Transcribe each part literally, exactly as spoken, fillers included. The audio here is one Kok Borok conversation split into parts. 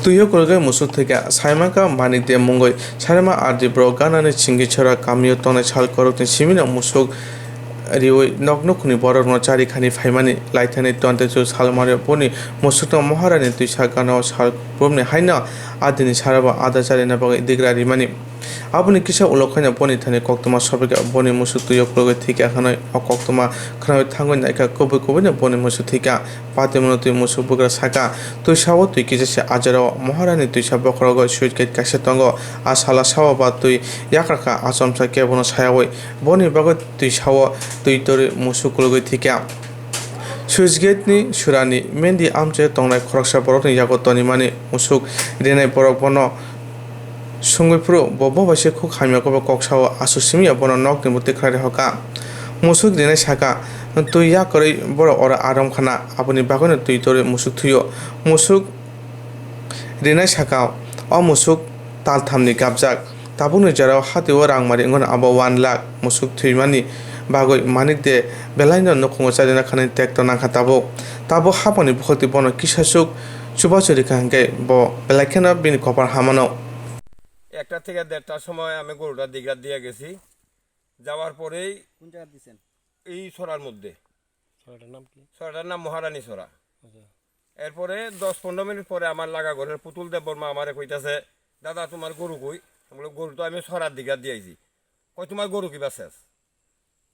Twi o kwrwgwi musuk thwikha, saimankha Manik de mungwi. Sairima R D borok ganani Chingichora kamio tongnai sal khoroknwi simino musuk riwi nok nukhungni borokno charikhani phaimani. Laithani twenty-two salmario boni musukno Maharani twisa ganao sal khurumni haino adini sarabo ada charina bagwi digra rimani. Aboni kisa ulo khaino boni thani koktwma sopikha, boni musuk twi o kwrwgwi thwikha hwnwi o koktwma khnawi thangwi naikha, kubui kubuino boni musuk thwikha. Patimano twi musuk bugra saka, twisao twi kisa se ajarao Maharani twisa bokhorogo switch gate kaisa tongo, a sala sao ba twi yakrakha, achomsa kebono sayawi, boni bagwi twisao twi torwi musuk kwlwgwi thwikha. Switch gate ni surani Mendi amchai tongnai khoroksa borokni yago tonimani musuk rinai borok bono sungwi phuru bo bobai se khuk hamya kobo kok sao, aswk simi ya bono nokni bo tikhlai rihokha. Musuk rinai saka, twi yakarwi borok oro arom khana, aboni bagwino twi torwi musuk thwio. Musuk rinai saka, o musuk talthamni gapjak. Tabukni jorao hatio rangmari wngkha abo one lakh. Musuk thwimani bagwi Manik de belaino nukhungo charina khanani tekto nangkha tabuk. Tabuk haphangni bukhukti bono kisasuk chubachu rikha hwnkhe bo belai kheno bini kopar hamano. একটা থেকে দেড়টার সময় আমি গরুটা দিঘার দিয়ে গেছি। যাওয়ার পরেই কোন জায়গায় দিছেন? এই ছড়ার মধ্যে। ছড়াটার নাম কি? ছড়াটার নাম মহারানী ছড়া। আচ্ছা। এরপরে দশ পনেরো মিনিট পরে আমার লাগা ঘরের পুতুল দেববর্মা আমারে কইতাছে, "দাদা, তোমার গরু কই?" আমি বললাম, "গরু তো আমি ছড়ার দিঘার দিয়ে আইছি।" কয়, "তোমার গরু কিবা শেষ?"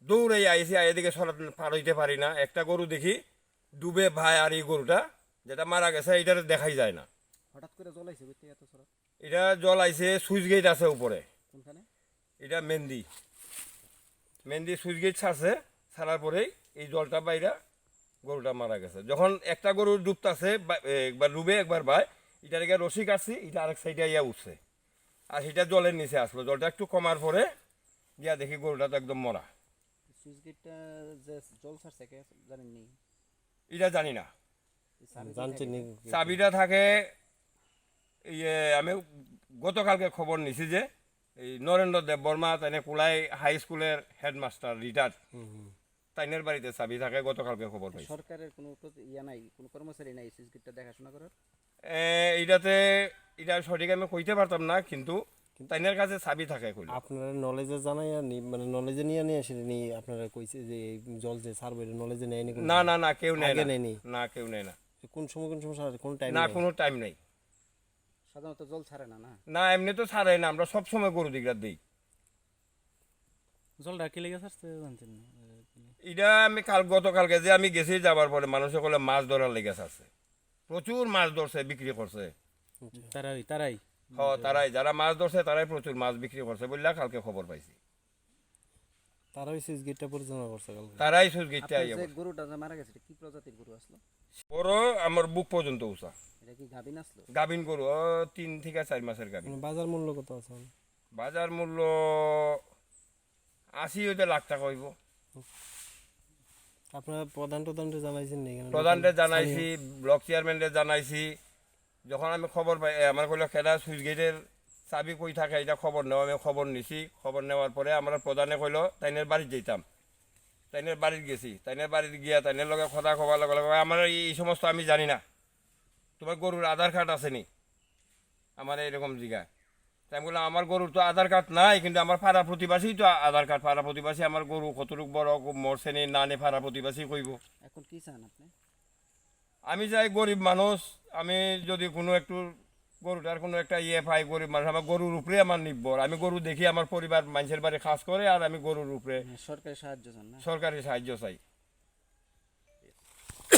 দৌড়ে আইছি, আই এদিকে ছড়া পার হইতে পারি না। একটা গরু দেখি ডুবে ভাই, আর এই গরুটা যেটা মারা গেছে, এটারে দেখাই যায় না। হঠাৎ করে জল আইছে কই থেকে এত ছড়া? এটা জল আইছে, সুইচ গেট আছে উপরে। কোনখানে? এটা মেন্দি, মেন্দি সুইচ গেট ছাড়ছে, ছাড়ার পরেই এই জলটা বাইরা গরুটা মারা গেছে। যখন একটা গরু ডুবতাছে বা, এ, একবার ডুবে একবার বায়, এটা রেখে রশি কাটছি, এটা আরেক সাইডে আইয়া উঠছে। আর এটা জলের নিচে আসলো, জলটা একটু কমার পরে গিয়া দেখি গরুটা তো একদম মরা। সুইচ গেটটা যে জল ছাড়ছে, কে জানেননি? এটা জানি না। এই চাবি জানছেন কোথায় নি? গেছে? চাবিটা থাকে, ইয়ে, আমি গতকালকে খবর নিছি যে এই নরেন্দ্র দেববর্মা, তাইনে কুলাই হাই স্কুলের হেডমাস্টার, রিটায়ার্ড। হুম, হুম। তাইনের বাড়িতে চাবি থাকে, গতকালকে খবর পাইছি। সরকারের কোনো প্রতি-, ইয়া নাই, কোনো কর্মচারী নাই সুইচ গেটটা দেখাশোনা করার? এ, এটাতে, এটা সঠিক আমি কইতে পারতাম না, কিন্তু তাইনের কাছে চাবি থাকে কইলো। আপনারা নলেজে জানাই আনি, মানে, নলেজে নিয়ে আনি আসলে নি আপনারা কইছে যে এই জল যে ছাড়বো, এটা নলেজে নিয়ে আনি না, না, না, কেউ নেয় আগে না। নেয়নি? না, কেউ নেয় না। কোন সময়, কোন সময় ছাড়ে? কোনো টাইম না, নেই? কোনো টাইম নেই। সাধারণত জল ছাড়ে না, না? না, এমনি তো ছাড়ে না, আমরা সব সময় গরু দিগরা দেই। জলটা কি লেগে ছাড়ছে জানছেন না? এটা আমি কাল, গতকালকে যে আমি গেছি, যাবার পরে মানুষে বলে মাছ ধরার লেগে ছাড়ছে। প্রচুর মাছ ধরছে, বিক্রি করছে। তারাই, তারাই। হ, তারাই, যারা মাছ ধরছে, তারাই প্রচুর মাছ বিক্রি করছে বললা কালকে খবর পাইছি। তারাই সুইচ গেটটা পরিচালনা করছে কালকে। তারাই সুইচ গেটটা আপনার ইয়ে যে করছে। গরুটা যে মারা গেছে, এটা কি প্রজাতির গরু আসলো? বড়, আমার বুক পর্যন্ত উঁচা। এটা কি গাভীন আসলো? গাভীন গরু, ও তিন থেকে চার মাসের গাভীন। মানে বাজার মূল্য কত আছে? বাজার মূল্য আশি হইতে লাখ টাকা হইব। আপনারা প্রধান টধানরে জানাইছেন নি এখানে? প্রধানরে জানাইছি, স্থানীয়? ব্লক চেয়ারম্যানরে জানাইছি। যখন আমি খবর পাই, এ, আমার কইলো, "কেডা সুইচ গেটের চাবি কই থাকে, এটা খবর নেও।" আমি খবর নিছি। খবর নেওয়ার পরে আমরা প্রধানে কইলো, "তাইনের বাড়িত যাইতাম।" তাইনের বাড়িত গেছি। তাইনের বাড়িত গিয়া তাইনের লগে কথা কবার লগে লগে, "আমার এই, এই সমস্ত আমি জানি না। তোমার গরুর আধার কার্ড আছে নি?" আমার এরকম জিগা। তাই আমি বললাম, "আমার গরুর তো আধার কার্ড নাই, কিন্তু আমার পাড়া প্রতিবেশী তো আধার কার্ড, পাড়া প্রতিবেশী আমার গরু কতটুক বড়, মরছে নি না নি পাড়া প্রতিবেশী কইব।" এখন কি চান আপনি? আমি চাই গরিব মানুষ, আমি যদি কোনো একটু গরুটার কোনো একটা ইয়ে পাই, গরিব মানুষ, আমার গরুর উপরে আমার নির্ভর। আমি গরু দেখি আমার পরিবার মানুষের বাড়ি কাজ করে, আর আমি গরুর উপরে মানে সরকারি সাহায্য চান না? সরকারি সাহায্য চাই।